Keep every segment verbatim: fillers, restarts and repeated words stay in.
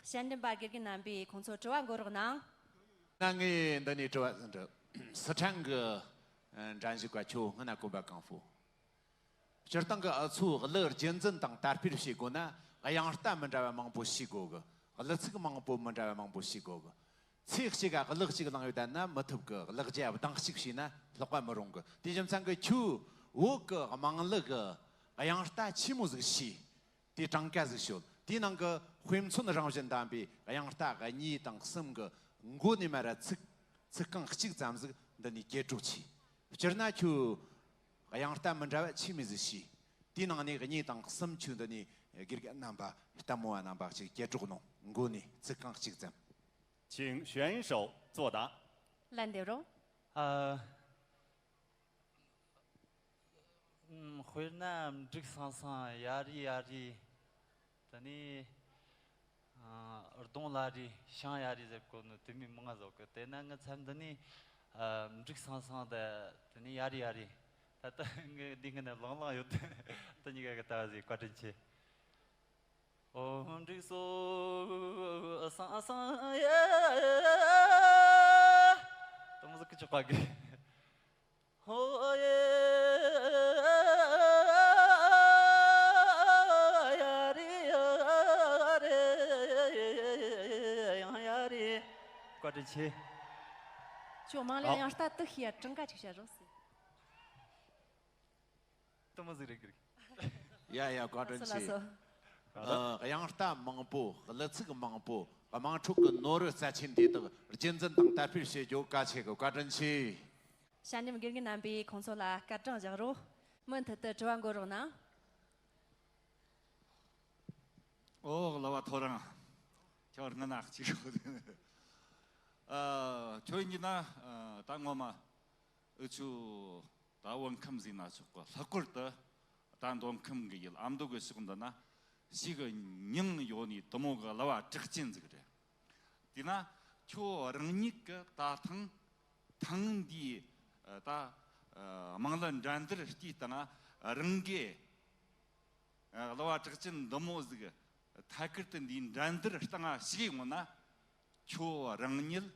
དཔྱད་འདེམས་པ་དགེ་རྒན་རྣམ་པས་ཁོང་ཚོར་དྲི་བ་འགོད་རོགས་གནང་། ན་ངས་འདི་ནས་དྲི་བ་འདྲི། སི་ཁྲོན་གྱི་ཨ་འགྲན་ཞུགས་པ་ཁྱོད་སྔོན་ན་གོམ་པ་གང་ཕོ། སྤྱིར་བཏང་གི་ཨུ་ཚོས་གླུ་རྒྱུན་འཛིན་དང་དར་སྤེལ་བྱེད་དགོས་ན། དབྱངས་རྟ་མི་འདྲ་བ་མང་པོ་ཤེས་དགོས་གི། གླུ་ཚིག་མང་པོ་མི་འདྲ་བ་མང་པོ་ཤེས་དགོས་གི། ཚེ་གཅིག་ག་གླུ་གཅིག་བླངས་ཡོད་ན་མི་ཐུབ་གི། གླུ་རྒྱག་གདངས་གཅིག་བྱས་ན་ལྷག་པ་མི་རུང་གི། དེ་བཞིན་ཚང་གི་ཁྱོད་བོད་གི་དམངས་གླུ་གི་དབྱངས་རྟ་ཆི་མོ་ཟིག་ཤེས། དེ་གྲངས་ཀ་ཟིག་ཤོད། དེའི་ནང་གི་དཔེ་མཚོན་རང་བཞིན་ལྡན་པའི་དབྱངས་རྟ་གཉིས་དང་གསུམ་གི་མགོ་ནས་མར་ར་ཚིག་ཚིག་རྐང་གཅིག་ཙམ་ཟིག་འདི་ནས་སྐྱེལ་གྲོགས་བྱོས། སྤྱིར་ན་ཁྱོད་དབྱངས་རྟ་མི་འདྲ་བ་ཆི་མོ་ཟིག་ཤེས། དེའི་ནང་ནས་གཉིས་དང་གསུམ་ཁྱོད་འདི་ནས་དགེ་རྒན་རྣམ་པ་ལྟད་མོ་བ་རྣམ་པ་ཅིག་སྐྱེལ་གྲོགས་གནང་། མགོ་ནས་ཚིག་རྐང་གཅིག་ཙམ། 请选手作答。 ལན་འདེབས་རོགས། ཨ། ཨུམ། དཔེར་ན་འབྲུག་སང་སང་ཡ་རི་ཡ་རི། དེ་ནས་ཨ་གདོང་ལ་རི་ཤང་ཡ་རི་ཟེར་གོ་ནོ་དེ་མི་མང་ང་ཟོ་གི། དེ་ན་ངི་ཚབ་འདི་ནས་ཨ་འབྲུག་སང་སང་དེ་དེ་ནས་ཡ་རི་ཡ་རི། ད་ལྟ་ངི་འདི་ངི་ནས་ལང་ལང་ཡོད། དེ་གཉིས་ཀ་གི་ལྟ་བ་ཟིག་བཀའ་དྲིན་ཆེ། ཨོ་འབྲུག་སོ་སང་སང་ཡ། དེ་མོ་ཟིག་གི་ཆོག་ག་གི། ཧོ་ཡ་ཡ་རི་ཡ་རི་ཡང་ཡ་རི། བཀའ་དྲིན་ཆེ། ཁྱོད་མང་ལ། ཨ། ཡང་ལྟ་དུ་ཤི་ཡ་གྲངས་ཀ་ཅིག་བཤད་རོགས་ཟེར། དེ་མོ་ཟིག་རེད་གི། ཡ་ཡ། བཀའ་དྲིན་ཆེ། ལགས་སོ། ཨ། དབྱངས་རྟ་མང་པོ། གླུ་ཚིག་མང་པོ། དམངས་ཁྲོད་ཀྱི་ནོར་བུ་རྩ་ཆེན་དེ་དག་རྒྱུན་འཛིན་དང་དར་སྤེལ་བྱེད་རྒྱུ་གལ་ཆེ་གི། བཀའ་དྲིན་ཆེ། དཔྱད་འདེམས་དགེ་རྒན་རྣམ་པས་ཁོང་ཚོ་ལ་སྐར་གྲངས་བཞག་རོགས། མུ་མཐུད་དུ་དྲི་བ་འགོད་རོགས་གནང་། ཨོ། གླུ་བ་ཐོ་རངས། ཁྱོད་སྔ་ན་གཅིག་ཡོད། ཨ། ཁྱོད་ཡིན་ན། ཨ། ད་ངོ་མ་ཨུ་ཆུ་ད་བོད་ཁམས་ཟིན་ན་ཆོག་གི། ལྷག་པར་དུ་ད་མདོ་ཁམས་གི་ཡུལ་ཨ་མདོ་གི་ཕྱོགས་འདི་ན་ཞིག་མྱིང་ཡོད་ནི་དེ་མོ་གི་གླུ་བ་གྲགས་ཅན་ཟིག་རེད། དེས་ན་ཁྱོད་རང་ཉིད་ཀྱི་ད་ཐེངས་ཐེངས་འདིའི་ད་དམངས་གླུ་འགྲན་བསྡུར་དེའི་སྟེང་རང་གི་གླུ་བ་གྲགས་ཅན་འདི་མོ་ཟིག་ཐད་ཀར་དུ་འདིའི་འགྲན་བསྡུར་སྟེང་ཞུགས་ཡོང་ན། ཁྱོད་རང་ཉིད་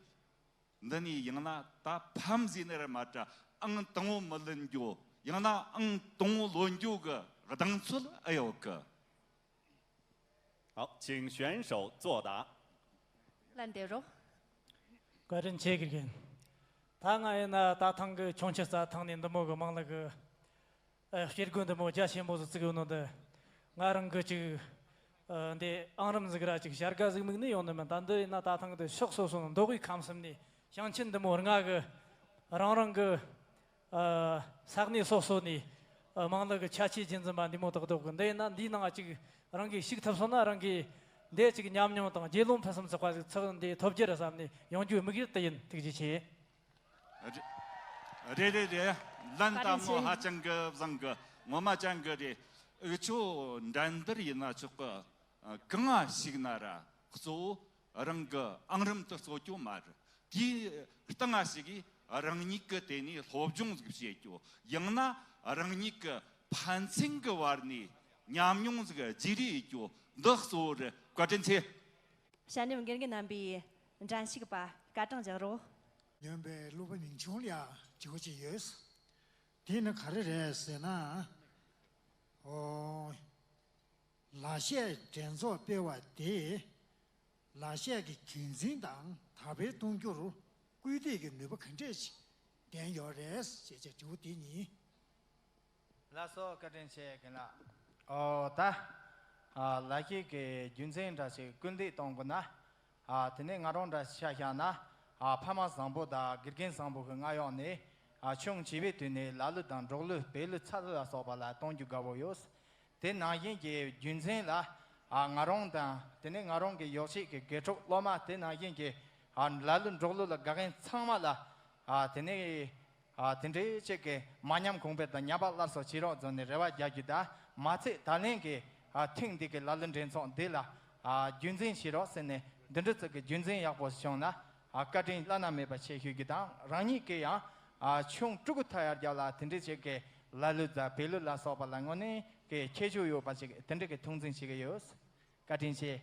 འདི་ནས་ཡང་ན་ད་ཕམ་ཟིན་ནི་རེད་མ་གཏོགས་ཨང་དང་བོ་མི་ལེན་རྒྱུ། ཡང་ན་ཨང་དང་བོ་ལོན་རྒྱུ་གི་གདེང་ཚོད་ཨེ་ཡོད་གི། 好，请选手作答。 ལན་འདེབས་རོགས། བཀའ་དྲིན་ཆེ་དགེ་རྒན། ད་ང་ཡིན་ན་ད་ཐེངས་གི་ཆུང་ཆུ་རྩྭ་ཐང་ནས་འདི་མོ་གི་དམངས་གླུ་གི་ཨ། སྐྱེ་དགུ་འདི་མོ་རྒྱ་ཆེན་པོ་ཟིག་བཙུགས་ཡོད་ནོ་འདི། ང་རང་གི་ཅིག་ཨ། འདི་ཨང་རིམ་ཟིག་ར་ཅིག་བྱ་དགའ་ཟིག་དམིགས་ནས་ཡོང་ནི་མིན། ད་འདི་ཡིན་ན་ད་ཐེངས་འདི་ཕྱོགས་སོ་སོ་ནས་མདོ་དབུས་ཁམས་གསུམ་ནས་ཞིང་ཆེན་འདི་མོ་ལྔ་གི་རང་རང་གི་ཨ། ས་གནས་སོ་སོ་ནས་ཨ། དམངས་གླུ་གི་ཁྱད་ཆོས་རྒྱུན་འཛིན་པ་འདི་མོ་ཏག་ཏག་གི། འདི་ཡིན་ན་འདིའི་ནང་ཅིག་རང་གིས་ཞུགས་ཐུབ་སོང་ན་རང་གིས་འདི་ཅིག་ཉམས་མྱོང་དང་རྒྱུས་ལོན་ཕུན་སུམ་ཚོགས་པ་ཟིག་ཚགས་འདི་ཐོབ་རྒྱུ་རེད་བསམ་ནས་ཡོང་རྒྱུའི་དམིགས་ཡུལ་དེ་ཡིན། ཐུགས་རྗེ་ཆེ། རེད་རེད་རེད། ལན་བཀའ་དྲིན་ལྟད་མོ་ཆེ། ཧ་ཅང་གི་བཟང་གི། ངོ་མ་ཅང་གི་རེད། འུ་ཆོ་འགྲན་བསྡུར་ཡིན་ན་ཆོག་གི། གང་ང་ཞུགས་ན་ར་གཙོ་བོ་རང་གི་ཨང་རིམ་དུ་རྩོད་རྒྱུ་མ་རེད། དེའི་སྟེང་ང་ཞུགས་གི་རང་ཉིད་ཀྱི་དེ་ནས་སློབ་སྦྱོང་ཟིག་བྱེད་རྒྱུ། ཡང་ན་རང་ཉིད་ཀྱི་ཕན་ཚུན་གྱི་བར་ནས་ཉམས་མྱོང་ཟིག་བརྗེ་རེས་རྒྱུ། འདི་གཙོ་བོ་རེད། བཀའ་དྲིན་ཆེ། དཔྱད་འདེམས་དགེ་རྒན་རྣམ་པས་འགྲན་ཞུགས་པ་སྐར་གྲངས་བཞག་རོགས། སྨྱོན་པའི་གླུ་བ་ཉིང་ཆུང་ལ་ཡ་དྲི་བ་ཅིག་ཡོད། དེ་ནི་ག་རེ་རེད་ཟེར་ན། ཨོ། ལ་གཞས་འགྲན་ཚོགས་སྤེལ་བ་དེས་ལ་གཞས་ཀྱི་རྒྱུན་འཛིན་དང་དར་སྤེལ་གཏོང་རྒྱུར་སྐུལ་འདེད་ཀྱི་ནུས་པ་ག་འདྲས་ཤིག་ལྡན་ཡོད་རེད་ཅེས་དྲི་བ་དེ་ཡིན། ལགས་སོ། བཀའ་དྲིན་ཆེ་རྒན་ལགས། ཨོ་ད། ཨ། ལ་གཞས་ཀྱི་རྒྱུན་འཛིན་འདྲ་ཞིག་སྐུལ་འདེད་གཏོང་དགོས་ན། ཨ། དེ་ནས་ང་རང་འདྲ་ཆ་བཞག་ན། ཨ། ཕ་མ་བཟང་པོ་དང་དགེ་རྒན་བཟང་པོ་གི་མངའ་འོག་ནས། ཨ། ཆུང་བྱིས་པའི་དུས་ནས་ལ་གླུ་དང་འབྲོག་གླུ་བོད་གླུ་ཚ་གླུ་ལ་སོགས་པ་ལ་གཏོང་རྒྱུ་དགའ་བོ་ཡོད། དེ་ནང་བཞིན་གྱི་རྒྱུན་འཛིན་ལ། ཨ། ང་རང་དང་དེ་ནས་ང་རང་གི་ཡོ་བྱད་ཀྱི་དགེ་ཕྲུག་སློབ་མ་དེ་ནང་བཞིན་གྱི། ཨ། ལ་གླུ་འབྲོག་གླུ་ལ་དགའ་མཁན་ཚང་མ་ལ། ཨ། དེ་ནས། ཨ། དེ་འདྲའི་ཅིག་གི་མ་ཉམས་གོང་འཕེལ་དང་ཉམས་པ་སླར་གསོ་བྱེད་རོགས་བཟོ་ནས་རེ་བ་རྒྱག་རྒྱུ་དང་མ་ཚད་ད་ལན་གྱི། ཨ། ཐེངས་འདི་གི་ལ་གླུ་འགྲན་ཚོགས་འདི་ལ། ཨ། རྒྱུན་འཛིན་བྱེད་རོགས་ཟེར་ནས་འདི་འདྲ་ཅིག་གི་རྒྱུན་འཛིན་ཡག་པོ་བྱུང་ན། ཨ། བཀའ་དྲིན་བླ་ན་མེད་པ་ཆེ་ཞུ་རྒྱུ་དང་། རང་ཉིད་ཀྱིས་ཡང་། ཨ། ཆུང་ཕྲུ་གུ་ཐ་ཡར་རྒྱབ་ལ་དེ་འདྲའི་ཅིག་གི་ལ་གླུ་དང་བོད་གླུ་ལ་སོགས་པ་ལ་དངོས་གནས་ཀྱི་ཁྱད་ཆོས་ཡོད་པ་ཅིག་དེ་འདྲ་གི་ཐུགས་འཛིན་བྱེད་ཀྱི་ཡོད། བཀའ་དྲིན་ཆེ།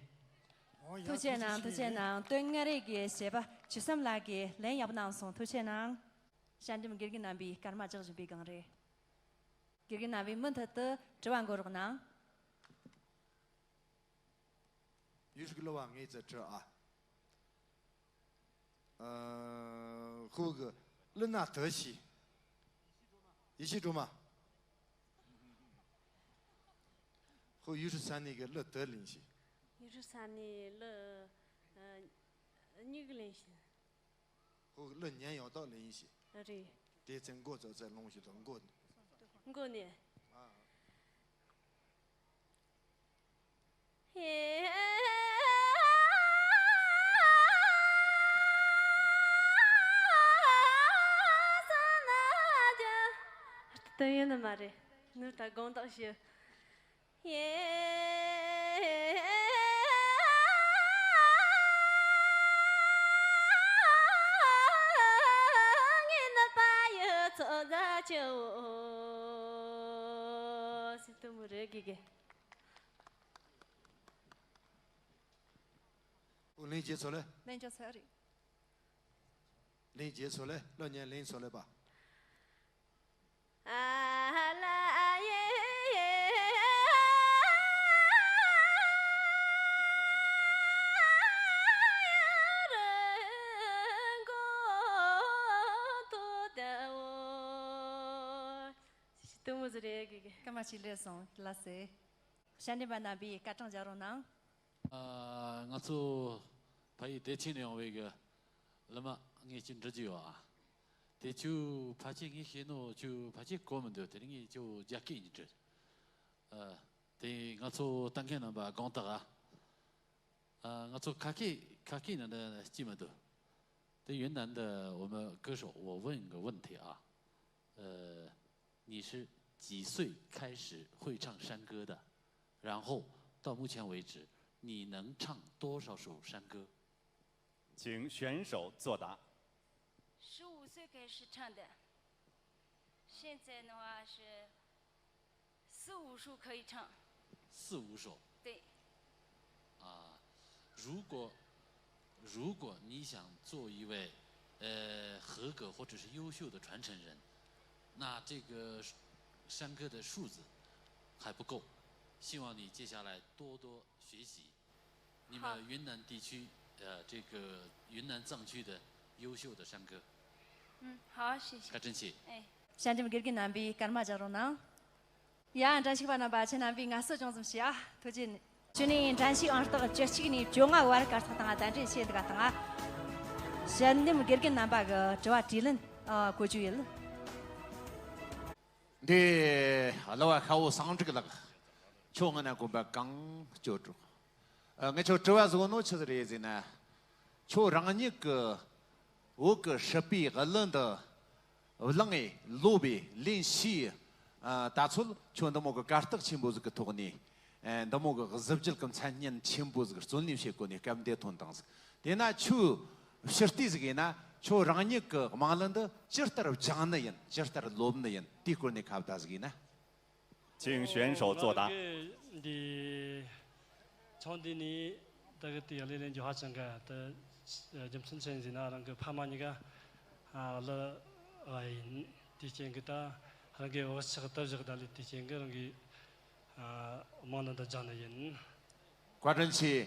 ཐུགས་རྗེ་གནང་། ཐུགས་རྗེ་གནང་། སྟོད་མངའ་རིས་ཀྱི་གཞས་པ་ཆོས་བསམ་ལགས་ཀྱིས་ལན་ཡག་པོ་གནང་སོང་། ཐུགས་རྗེ་གནང་། ཞལ་འདེམས་དགེ་རྒན་རྣམ་པས་སྐར་མ་རྒྱག་བཞིན་པའི་སྒང་རེད། དགེ་རྒན་རྣམ་པས་མུ་མཐུད་དུ་དྲི་བ་འགོད་རོགས་གནང་། ཡུས་ཀྱི་ལོ་བ་ངེས་ཙི་དྲི་ཨ། ཨ། ཁོ་གི་ལི་ན་དུ་ཤི། ཡེ་ཤེས་སྒྲོལ་མ། ཁོ་ཡུས་ཧྲི་ས་ནི་གི་ལི་དུ་ལིན་ཤི། ཡུས་ཧྲི་ས་ནི་ལི་ཨ་གཉིས་ཀྱི་ལིན་ཤི། ཁོ་གི་ལི་ཉན་ཡོད་དོ་ལིན་ཤི། རེད། དེ་ཚེ་མགོ་ཙོ་ཙེ་ལོང་ཤི་དང་མགོ། མགོ་ནས། ཨ། སྟོན་ཡོད་ནི་མ་རེད། ནུ་ད་དགོངས་དག་ཞུ། ལྷན་རྒྱས་ཚོ་ལེ། ལྷན་རྒྱས་ཚོ་ལེ། སློབ་གཉེར་ལྷན་ཚོ་ལེ་པ། སྐར་མ་གཅིག་ལས་སོང་། ལགས་སེ། ཞལ་འདེམས་པ་རྣམ་པས་སྐར་གྲངས་སྦྱར་རོགས་གནང་། ཨ། ང་ཚོ་ཕ་ཡུལ་བདེ་ཆེན་ནས་ཡོང་བའི་གི་ལི་མ་ངས་ཅིག་འདྲི་རྒྱུ་ཡོད་ཨ། དེ་ཁྱོད་ཕལ་ཆེར་ངས་ཤེས་ནོ་ཁྱོད་ཕལ་ཆེར་གོ་མི་འདུག་དེ་རིང་ངས་ཁྱོད་རྒྱ་སྐད་ཉིད་འདྲི། ཨ། དེ་ང་ཚོ་ལྟ་མཁན་རྣམ་པ་དགོངས་དག་ཨ། ཨ། ང་ཚོ་ཁ་སྐད་ཁ་སྐད་ནང་འདྲ་སྐྱིད་མི་འདུག་དེ་ཡོད་ན་འདི་འོ་མི་ཀི་ཧྲོ་འོ་ཝུན་གི་ཝུན་ཐེ་ཨ། ཨ། 你是几岁开始会唱山歌的？然后到目前为止，你能唱多少首山歌？请选手作答。十五岁开始唱的，现在的话是四五首可以唱。四五首。对。 啊，如果如果你想做一位呃合格或者是优秀的传承人，那这个山歌的数字还不够，希望你接下来多多学习。你们云南地区呃这个云南藏区的优秀的山歌。嗯，好，谢谢。感谢。哎。 ཞལ་འདེམས་དགེ་རྒན་རྣམ་པས་སྐར་མ་སྦྱར་རོགས་གནང་། ཡ། འགྲན་ཞུགས་པ་རྣམ་པ་ཁྱེད་རྣམ་པས་ངལ་གསོ་ཅུང་ཙམ་བྱེད་ཨ། ཐུགས་རྗེ་ཆེ། ནས་འགྲན་ཞུགས་ཨང་རྟགས་བཅུ་གཅིག་ནས་བཅོ་ལྔ་བར་གར་སྟེགས་སྟེང་གདན་འདྲེན་བྱས་འདུག་ག་དང་། ཞལ་འདེམས་དགེ་རྒན་རྣམ་པ་གི་དྲི་བ་དྲིས་ལན་གོ་རྒྱུ་ཡིན། འདི་གླུ་བ་ཤ་བོ་ཟངས་དྲུག་ལགས། ཁྱོད་སྔ་ན་དགོན་པ་གང་སྐྱོད་འགྲོ། ཨ། ངས་ཁྱོད་དྲི་བ་བཟོ་ནོ་ཆི་ཟིག་རེད་ཟེར་ན། ཁྱོད་རང་ཉིད་ཀྱི་བོད་ཀྱི་སྲིད་པའི་གླུ་འདི་བླངས་ངས་ལོ་བའི་ལེན་ཤི། ཨ། ད་ཚོད་ཁྱོད་འདི་མོ་གི་གར་སྟེགས་ཆེན་པོ་ཟིག་གི་ཐོག་ནས། ཨ། འདི་མོ་གི་གཟི་བརྗིད་ཀྱི་མཚན་སྙན་ཆེན་པོ་ཟིག་བརྩོན་ལེན་བྱེད་གོ་ནས་སྐབས་འདི་ཐོན་དང་ཟིག་དེས་ན་ཁྱོད་ཕྱི་ལྟས་ཟིག་ཡིན་ན་ཁྱོད་རང་ཉིད་ཀྱི་དམངས་གླུ་འདི་ཇི་ལྟར་སྦྱངས་ནི་ཡིན། ཇི་ལྟར་ལོབ་ནི་ཡིན། དེའི་སྐོར་ནས་ཁ་བརྡ་ཟིག་ཡིན་ན། 请选手作答。 འདི་ཚོང་འདི་ནི་ད་གི་དེ་ཡག་ལེ་ལེ་འཇོ་ཧ་ཅང་ག་ད་རྒྱུ་མཚན་ཆེན་ཟིན་ན་རང་གི་ཕ་མ་གཉིས་ཀ་ཨ་ལ་བ་ཡིན། དེ་རྐྱེན་གི་ད་རང་གི་བག་ཆགས་ད་བཞག་ད་ལེ་དེ་རྐྱེན་གི་རང་གི་ཨ་མང་ན་ད་སྦྱང་ན་ཡིན། བཀའ་དྲིན་ཆེ།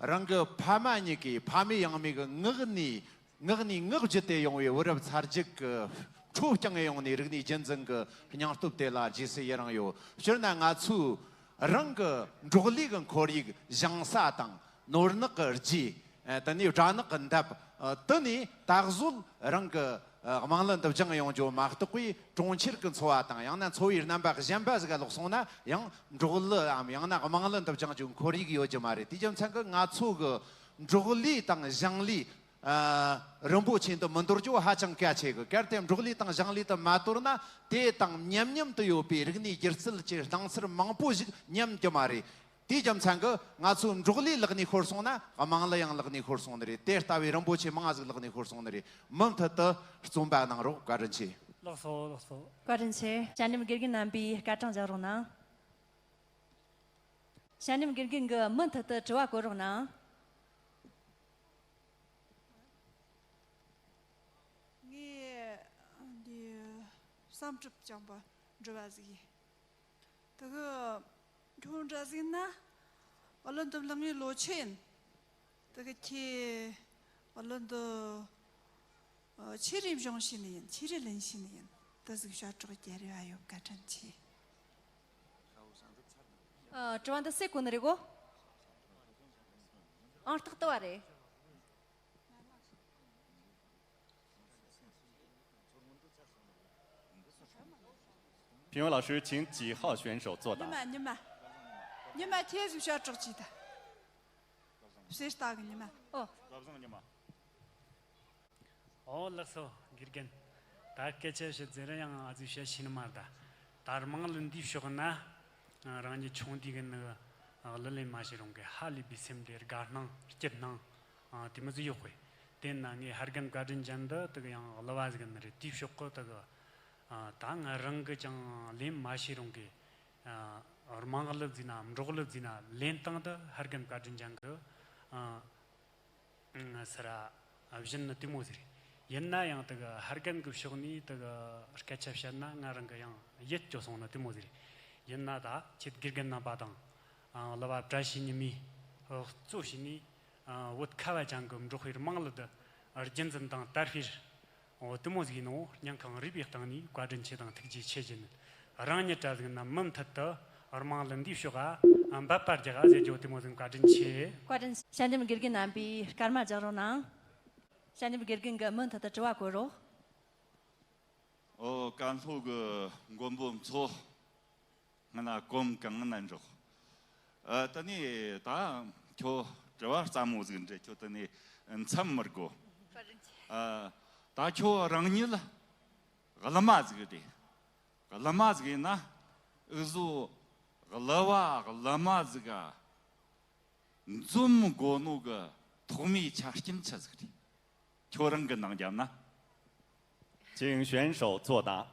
རང་གི་ཕ་མ་གཉིས་ཀས་ཕ་མེས་ཡང་མེས་གི་ངག་ནས་ངག་ནས་ངག་བརྒྱུད་དེ་ཡོང་བའི་བུ་རབས་ཚ་རྒྱུད་ཀྱི་ཁྲོ་བསྐྱངས་ཡོང་ནས་རིག་གནས་རྒྱུན་འཛིན་གྱི་སྙིང་སྟོབས་དེ་ལ་རྗེས་སུ་ཡི་རང་ཡོད། སྤྱིར་ན་ང་ཚོས་རང་གི་འབྲོག་ལས་ཀྱི་ཁོར་ཡུག་བཞེངས་ས་དང་ནོར་ནག་གི་རྗེས། ཨ། དེ་ནས་སྦྲ་ནག་གི་འདབས། ཨ། དེ་ནས་ད་གཟོད་རང་གི་ཨ་དམངས་གླུ་འདི་སྦྱངས་ཡོང་རྒྱུ་མ་གཏོགས་པའི་གྲོང་ཁྱེར་གྱི་འཚོ་བ་དང་ཡང་ན་འཚོ་བའི་རྣམ་པ་གཞན་པ་ཟིག་ལོག་སོང་ན་ཡང་འབྲོག་གླུའམ་ཡང་ན་དམངས་གླུ་འདི་སྦྱང་རྒྱུའི་ཁོར་ཡུག་ཡོད་རྒྱུ་མ་རེད། དེའི་རྒྱུ་མཚན་གྱིས་ང་ཚོ་གི་འབྲོག་ལས་དང་ཞིང་ལས། ཨ། རིན་པོ་ཆེ་འདི་མི་འདོར་རྒྱུ་ཧ་ཅང་གལ་ཆེ་གི། གལ་ཏེ་འབྲོག་ལས་དང་ཞིང་ལས་དེ་མ་དོར་ན་དེ་དང་མཉམ་མཉམ་དུ་ཡོད་པའི་རིག་གནས་སྒྱུ་རྩལ་གྱི་སྣང་ཚུལ་མང་པོ་ཞིག་ཉམས་རྒྱུ་མ་རེད། དེའི་རྒྱུ་མཚན་གྱིས་ང་ཚོས་འབྲོག་ལས་ལག་ནས་ཤོར་སོང་ན་དམངས་གླུ་ཡང་ལག་ནས་ཤོར་སོང་ནི་རེད། དེ་ལྟ་བུའི་རིན་པོ་ཆེ་མང་ང་ཟིག་ལག་ནས་ཤོར་སོང་ནི་རེད། མུ་མཐུད་དུ་རྩོམ་པ་གནང་རོགས། བཀའ་དྲིན་ཆེ། ལགས་སོ། ལགས་སོ། བཀའ་དྲིན་ཆེ། ཞལ་འདེམས་དགེ་རྒན་རྣམ་པས་སྐར་གྲངས་སྦྱར་རོགས་གནང་། ཞལ་འདེམས་དགེ་རྒན་གྱིས་མུ་མཐུད་དུ་དྲི་བ་བཀོད་རོགས་གནང་། བསམ་གྲུབ་བྱམས་པ་འགྲུབ་པ་ཟིག་ཡིན། དེ་གི་ཁྱོད་འདྲ་ཟིག་ན་བློན་འདེམས་ལང་ངའི་ལོ་ཆེ་ཡིན། དེ་གི་ཁྱེད་བློན་འདེམས་ཆི་རེ་སྦྱོང་ཤེས་ནི་ཡིན། ཆི་རེ་ལེན་ཤེས་ནི་ཡིན། དེ་ཟིག་ཤ་ཁྲག་རྒྱལ་རེ་བ་ཡོད། བཀའ་དྲིན་ཆེ། ཨ། དྲི་བ་འདི་སེ་གོ་ནི་རེད་གོ། ཨང་རྟགས་དུ་བ་རེད། 评委老师，请几号选手作答。 ཉི་མ། ཉི་མ། ཉི་མ་ཁྱེད་ཟིག་ཤ་ཁྲག་ཅིག་ད། གསེར་རྟ་གི་ཉི་མ། ཨོ། བཀའ་བཟང་ཉི་མ། ཨོ་ལགས་སོ། དགེ་རྒན། ད་སྐད་ཆ་བཤད་ཟེར་ཡང་ཨ་ཙི་བཤད་ཤེས་ནི་མ་རེད་ད། ད་རྨང་ལ་འདི་ཕྱོགས་ན། རང་ཉིད་ཆུང་དུས་གི་ནི་གླུ་ལེན་མ་བྱེད་རུང་གི་ཧ་ལས་པའི་སེམས་དེ་དགའ་སྣང་སྐྱིད་སྣང་། ཨ། དེ་མོ་ཟིག་ཡོད་གི། དེ་ན་ངས་ཧ་རྒན་བཀའ་དྲིན་ཅན་འདི་དག་ཡང་གླུ་བ་ཟིག་ནི་རེད། དེའི་ཕྱོགས་གི་དག་ཨ། ད་ང་རང་གིས་ཀྱང་ལེན་མ་ཤེས་རུང་གི། ཨ། རྨང་གླུ་ཟིག་ན་འབྲོག་གླུ་ཟིག་ན་ལེན་སྟངས་དེ་ཧ་རྒན་བཀའ་དྲིན་ཅན་གི། ཨ། ས་ར་བཞིན་ནི་དེ་མོ་ཟིག་རེད། ཡིན་ན་ཡང་དག་ཧ་རྒན་གི་ཕྱོགས་ནས་དག་སྐད་ཆ་བཤད་ན་ང་རང་གི་ཡང་ཡིད་སྐྱོ་སོང་ནི་དེ་མོ་ཟིག་རེད། ཡིན་ན་ད་ཁྱེད་དགེ་རྒན་རྣམ་པ་དང་། ཨ། གླུ་བ་བཀྲ་ཤིས་ཉི་མས་གཙོ་བྱས་ནས། ཨ། བོད་ཁ་བ་ཅན་གི་འབྲོག་པའི་རྨང་གླུ་འདི་རྒྱུན་འཛིན་དང་དར་སྤེལ། འོ། དེ་མོ་ཟིག་ཡིན་ནོ། སྙིང་ཁོང་རུས་པའི་གཏིང་ནས་བཀའ་དྲིན་ཆེ་དང་ཐུགས་རྗེ་ཆེ་ཞུ་ནི། རང་ཉིད་ར་ཟིག་ན་མུ་མཐུད་དུ་རྨང་གླུ་འདིའི་ཕྱོགས་ཨ་འབད་པ་རྒྱག་ཨ་ཟེར་རྒྱུ་དེ་མོ་ཟིག་བཀའ་དྲིན་ཆེ། བཀའ་དྲིན། ཞལ་འདེམས་དགེ་རྒན་རྣམ་པས་སྐར་མ་རྒྱག་རོགས་གནང་། ཞལ་འདེམས་དགེ་རྒན་གྱིས་མུ་མཐུད་དུ་དྲི་བ་བཀོད་རོགས། ཨོ། ཀན་ལྷོ་གི་མགོན་པོ་མཚོ། སྔ་ན་གོམ་གང་ན་འཇོག་ཨ། ད་ནི་ད་ཁྱོད་དྲི་བ་སླ་མོ་ཟིག་འདྲི། ཁྱོད་ད་ནི་མཚམས་མི་དགོས། ཨ། ད་ཁྱོད་རང་ཉིད་གླུ་མ་ཟིག་རེད། གླུ་མ་ཟིག་ཡིན་ན་འུ་ཟོ་གླུ་བ་གླུ་མ་ཟིག་ག་འཛོམས་དགོས་ནོ་གི་ཐོག་མའི་ཆ་རྐྱེན་ཆི་ཟིག་རེད། ཁྱོད་རང་གི་ནང་རྒྱབ་ན། 请选手作答。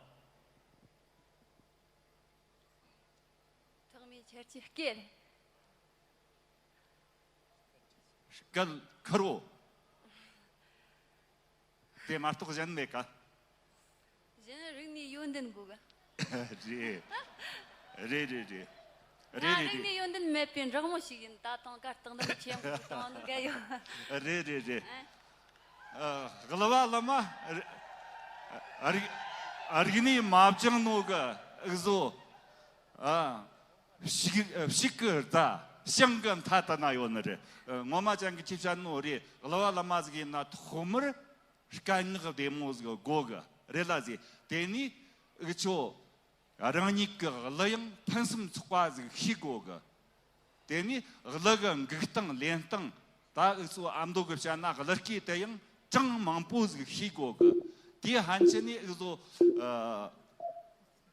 ཐོག་མའི་ཆ་རྐྱེན་སྐད་རེད། སྐད་ཁུར་བོ། དེ་མ་གཏོགས་གཞན་མེད་ཀ། གཞན་རིག་གནས་ཡོན་ཏན་དགོས་ག། རེད། རེད་རེད་རེད། རེད་ང་རེད་རིག་རེད། གནས་ཡོན་ཏན་མེད་པའི་འབྲོག་མོ་ཞིག་ཡིན། ད་དུང་དཀའ་སྟངས་འདི་ཆེན་པོ་ཞིག་བཏང་ནི་ག་ཡོད། རེད་རེད་རེད། ཨ། ཨ། གླུ་བ་གླུ་མ། རིག་རིག་གནས་མ་བྱུང་ནོ་གི་འུ་ཟོ། ཨ། ཕྱུག་ཕྱུག་གི་རྩྭ་ཞིང་གི་མཐའ་དག་ན་ཡོད་ནི་རེད། ངོ་མ་ཅན་གྱི་ཁྱེད་བཤད་ནོ་རེད། གླུ་བ་གླུ་མ་ཟིག་ཡིན་ན་ཐོག་མར་སྐད་ངག་བདེ་མོ་ཟིག་དགོས་གི་རེད་ལ་ཟེར། དེ་ནས་འུ་ཆོ་རང་ཉིད་ཀྱི་གླུ་དབྱངས་ཕུན་སུམ་ཚོགས་པ་ཟིག་ཤེས་དགོས་གི། དེ་ནས་གླུ་གི་འགུག་སྟངས་ལེན་སྟངས། ད་འུ་ཚོ་ཨ་མདོ་གི་བཤད་ན་གླུ་སྐད་དེ་ཡང་གྲངས་མང་པོ་ཟིག་ཤེས་དགོས་གི། དེ་ཕན་ཆད་ནས་འུ་ཚོ།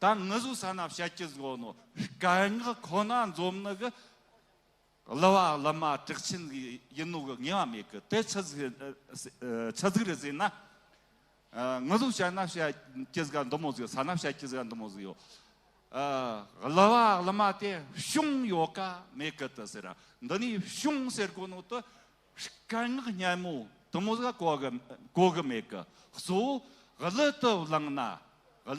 ཨ། ད་ང་ཚོ་ས་ན་བཤད་རྒྱུ་ཟིག་ཡོད་ནོ། སྐད་ངག་ཁོ་ན་འཛོམས་ནི་གི་གླུ་བ་གླུ་མ་གྲགས་ཅན་ཟིག་ཡིན་ནོ་གི་ངེས་པ་མེད་གི། དེ་ཆི་ཟིག་ཨ། ཆི་ཟིག་རེད་ཟེར་ན། ཨ། ང་ཚོ་བཤད་ན་བཤད་རྒྱུ་ཟིག་འདི་མོ་ཟིག་ས་ན་བཤད་རྒྱུ་ཟིག་འདི་མོ་ཟིག་ཡོད། ཨ། གླུ་བ་གླུ་མ་དེ་གཞུང་ཡོད་ཀ་མེད་གི་དེ་ཟེར། འདི་ནས་གཞུང་ཟེར་གོ་ནོ་དེ་སྐད་ངག་སྙན་མོ་དེ་མོ་ཟིག་གོ་གི་གོ་གི་མེད་གི། གཙོ་བོ་གླུ་དེ་བླངས་ན་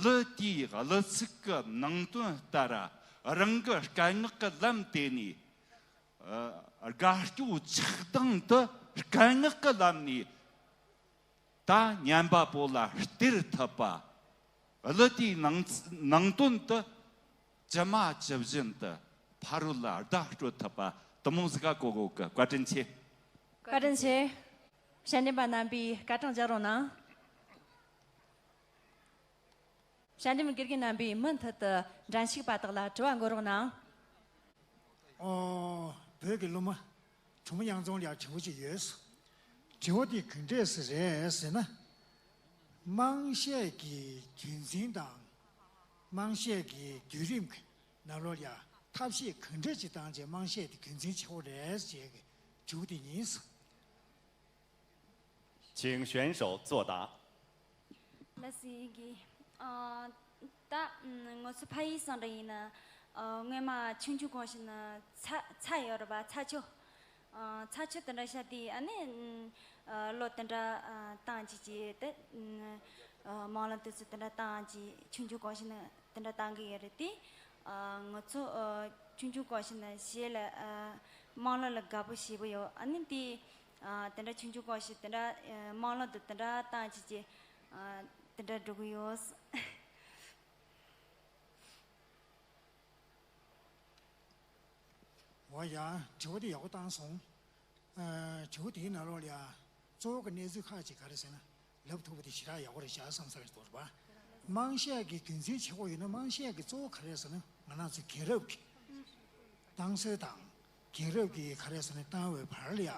གླུ་དེའི་གླུ་ཚིག་གི་ནང་དོན་ལྟར་རང་གི་སྐད་ངག་གི་ལམ་དེ་ནས། ཨ། དགའ་སྐྱོ་ཆགས་སྡང་དེ་སྐད་ངག་གི་ལམ་ནས་ད་ཉན་པ་པོ་ལ་སྟེར་ཐུབ་པ། གླུ་དེའི་ནང་ནང་དོན་དེ་ཇི་མ་ཇི་བཞིན་དུ་ཕ་རོལ་ལ་བརྡ་སྤྲོད་ཐུབ་པ་དེ་མོ་ཟིག་ག་གོ་གོ་གི། བཀའ་དྲིན་ཆེ། བཀའ་དྲིན་ཆེ། ཞལ་འདེམས་པ་རྣམ་པས་སྐར་གྲངས་སྦྱར་རོགས་གནང་། ཞལ་འདེམས་དགེ་རྒན་རྣམ་པས་མུ་མཐུད་དུ་འགྲན་ཞུགས་པ་དག་ལ་དྲི་བ་འགོད་རོགས་གནང་། ཨོ། བོད་ཀྱི་གླུ་མ་གྲུབ་དབྱངས་ཚོང་ལ་དྲི་བ་ཅིག་ཡོད། དྲི་བ་དེ་ག་འདྲས་རེད་ཟེར་ན། དམངས་གཞས་ཀྱི་རྒྱུན་འཛིན་དང་། དམངས་གཞས་ཀྱི་བརྒྱུད་རིམ་གྱི་ནང་ལོགས་ལ་ཐབས་ཤེས་ག་འདྲས་ཅིག་བཏང་བྱས་དམངས་གཞས་དེ་རྒྱུན་འཛིན་བྱེད་དགོས་རེད་ཅེས་ཀྱི་དྲི་བ་དེ་ཡིན། 请选手作答。 ལགས་སོ། ཡིན་གྱི། ཨ། ད་ང་ཚོ་ཕ་ཡུལ་སང་འདྲ་ཡིན་ན། ཨ། སྔོན་མ་ཆུང་ཆུང་གོང་ཞིག་ན་ཚྭ་ཚྭ་ཡོད་རེད་པ། ཚྭ་ཆུ། ཨ། ཚྭ་ཆུ་དེ་འདྲ་བཞག་དུས་ཨ་ནི། ཨ། གློ་དེ་འདྲ། ཨ། བཏང་བྱས་བྱས་དེ། ཨ། དམངས་གླུ་དེ་ཚོ་དེ་འདྲ་བཏང་ཅིག་ཆུང་ཆུང་སྐོར་ཞིག་ནས་དེ་འདྲ་བཏང་གི་ཡོད་རེད་དེ། ཨ། ང་ཚོ་ཨ་ཆུང་ཆུང་སྐོར་ཞིག་ནས་གཞས་ལ་ཨ་དམངས་གླུ་ལ་དགའ་པོ་ཞེ་པོ་ཡོད། ཨ་ནི་དེ་ཨ་དེ་འདྲ་ཆུང་ཆུང་སྐོར་ཞིག་དེ་འདྲ་ཨ་དམངས་གླུ་དེ་དེ་འདྲ་བཏང་ཅིག་ཅིག་ཨ་དེ་འདྲ་འགྲོ་གི་ཡོད། འོ་ཡ། དྲི་བ་དེ་ཡག་པོ་བཏང་སོང་། ཨ། དྲི་བ་དེའི་ནང་ལོགས་ལ་ཡ། གཙོ་བོ་གི་གནས་ཚུལ་ཁག་ཅིག་ག་རེ་ཟེར་ན། ལབ་ཐུབ་པ་དེ་ཞེ་དྲག་ཡག་པོ་རེད་བཞག་བསམ་ས་རེད་འདུག་རེད་པ། དམངས་གཞས་ཀྱི་རྒྱུ་མཚན་ཆེ་བོ་ཡིན་ན། དམངས་གཞས་ཀྱི་གཙོ་བོ་ག་རེ་ཟེར་ན། ང་རང་ཚོའི་རྒན་རབས་ཀྱི་བཏང་སྲོལ་དང་། རྒན་རབས་ཀྱི་ག་རེ་ཟེར་ན། བཏང་བའི་བར་ལ་ཡ།